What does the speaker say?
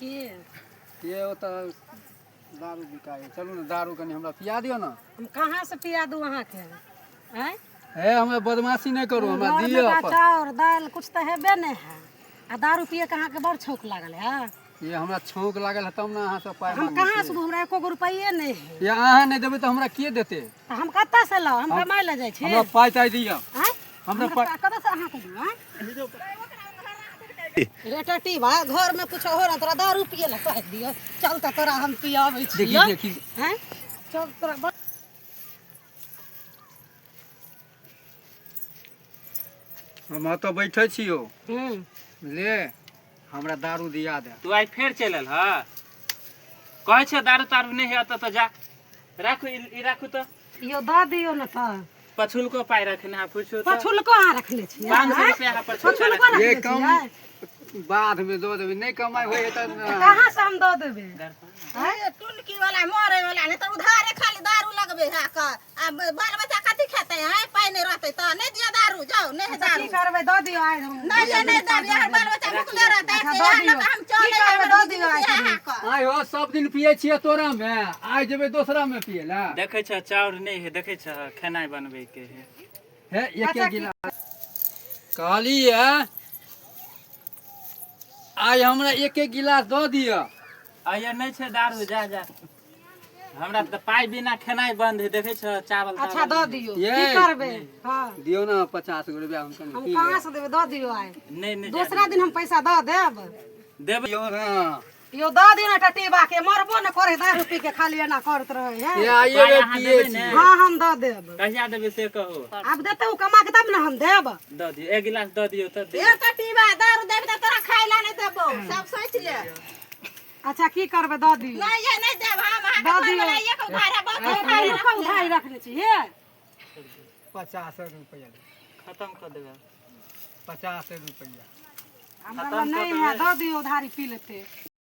की ये ओतऽ दारू बिकाइ चलू ने दारू कनि हमरा पिया दिअ ने। हम कहाँ से पिया दू अहाँके? आँय, हे, हमरा बदमाशी नहि करू, हमरा घरमे दिअ तऽ अपन। चाउर दालि कुछ तऽ हेबे नहि है आ दारू पिए के अहाँके बड़ छौक लागल है। ये हमरा छौंक लागल है तब ने अहाँ सब पाइ हम मांगै कहाँ छी। से दू? हमरा एको गो रुपैए नहि है। ये अहाँ नहि देबै तऽ हमरा के देतै? तऽ हम कतऽ से लाउ? हम कमाइ लए जाइ छी। हमरा पाइ ताइ दिअ। आँय, हमरा पाइ कतऽ से अहाँके दिअ? आँय रे टटीबा, घरमे कुछ हो रहा, तोरा दारू पिए लए पाइ दियौ? चल तऽ तोरा हम पियाबै देखी छियौ। देखी। आँय, चल तोरा हम ओतऽ बैठे छियौ। ले, हमरा दारू दिया दे। तू आइ फेर चलि एल हँ? कहै छै दारू तारू नहि है एतऽ, तऽ जा राखू, ई ई राखू तऽ। यौ, दऽ दियौ ने तऽ। पछुलको पाइ रखने है, पूछू तऽ। पछुलको अहाँ रखने छियै? 500 रुपया है पछुलका। पछुलको ये रखने कम छियै? बाद में दऽ देबै, नहि कमाइ होइ है तऽ। कहाँ से हम दऽ देबै? टुनकी वाला मरे वाला नहि तऽ उधारे खाली दारू लगबे है क आ बाल बच्चा कथी खेतै? हैं, पाइ नहि रहतै तऽ नहि दिअ दारू, जाउ, नहि है अच्छा, की दारू। करबै, दऽ दियौ आइ हम। नहि ये, नहि देब। यहाँ बाल बच्चा भुखले रहतै। अच्छा, से दऽ यहाँ दियौ। लऽ कऽ हम की चलै करबै, दऽ दियौ आइ कनि। आइ हो, सब दिन पियै छियै तोरा मे, आइ जेबै दोसरा मे पियै लए? देखै छ चाउर नहि है, देखै छ खेनाइ बनबै के है। हे, एक एक गिलास कहलियै, आइ हमरा एक एक गिलास दऽ दिअ। आइए नहि छै दारू, जा जा, हमरा तऽ पाइ बिना खेनाइ बंद है, देखै छ चावल। अच्छा, दऽ दियौ। ये। की करबै? हँ। दियौ ने 50 गो रुपया, हम कनि हम पी कहाँ लेब। से देबै? दऽ दियौ आइ। नहि नहि, जा। दोसरा दिन हम पैसा दऽ देब। देबै। दियौ ने। यौ, दऽ दियौ ने टटीबा के, मरबो ने करे, दारू पी के खाली एना करैत रहै है। ये आइए पाइ बेर अहाँ पियै देबै छी। ने? हँ, हम दऽ देब। कहिया देबै से कहू। आब देतै ओ कमा के तब ने हम देब। दऽ दियौ, एक गिलास दऽ दियौ तऽ दियौ। एक टीबा दारू देबे तऽ तोरा खाइ ला नहि देबौ, सब सोचि ले। अच्छा, की करबै, दऽ दियौ। नहि ये, नहि देब हम अहाँके। दऽ घर दियौ। वाला एक उधार है, बहुत उधार है। रुको, उधारी रखने छी हे। 50 रुपया दे। खतम कऽ देबै। 50 रुपया हमरा लग नहि है, दऽ दियौ, उधारी पी लेतै।